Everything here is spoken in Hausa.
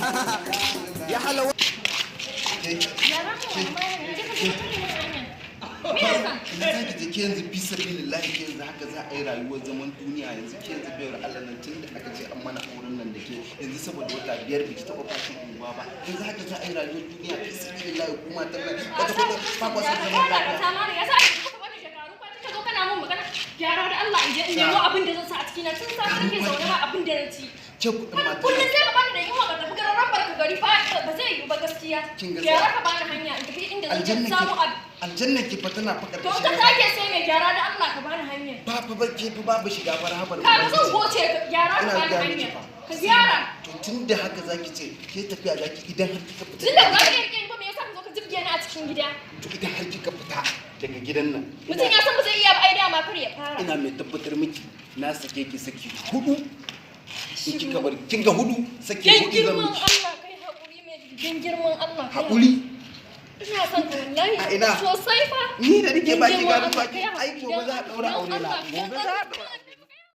Ya halawa. Gyara mu wani malam, je ka zo ka tare min hanya. Me haka? Ina za ki je ke yanzu? Fi sabilillahi, ke yanzu haka za a yi rayuwar zaman duniya yanzu? Ke yanzu, bayar Allah nan, tun da aka ce an mana auren nan da ke yanzu, saboda wata 5 biki taɓa fashin unguwa ba. Yanzu haka za a yi rayuwar duniya? Fi sabilillahi, kuma ta nan kwata kwata ba kwa son zaman lafiya. Ya sa ka bani shekaru kwa ka zo kana mun magana. Gyara da Allah, in je in nemo abin da zan sa a cikina. Tun safe nake zaune, ba abin da na ci. Ke kuɗin mata. Kullum sai ka bani da yunwa, ka tafi gararan barka gari fa. Ba zai yiwu ba gaskiya. Kin ga Gyara, ka bani hanya in tafi inda zan je in Aljanna samu ki abu. Aljanna ki fa tana fa To, ka karkashin sake sai mai gyara da Allah, ka bani hanya. Ba fa ba ke fa, babu shiga fara habar. Ka ga zan goce ka. Gyara, ka Ina bani gaya miki hanya. fa. Ka gyara. To, tun da haka zaki ce ke tafiya zaki, idan har kika fita Tun da ba za ka iya rike ni ba, me yasa ka zo ka jibge ni a cikin gida? To, idan har kika fita daga gidan nan, Mutum ya san ba zai iya ba, ai dama kar ya fara. Ina mai tabbatar miki, na sake ki saki hudu in kika bar. Kin ga hudu, saki Dan hudu zan girman miki. Allah kai haƙuri mai, dan girman Allah kai. Haƙuri? Ina son ka wallahi. A ina? Sosai fa. Ni da nake Dan baki girman garin Allah, baki kai ai haƙuri, gobe za a dan daura aure na Allah, gobe dan za a Allah. daura.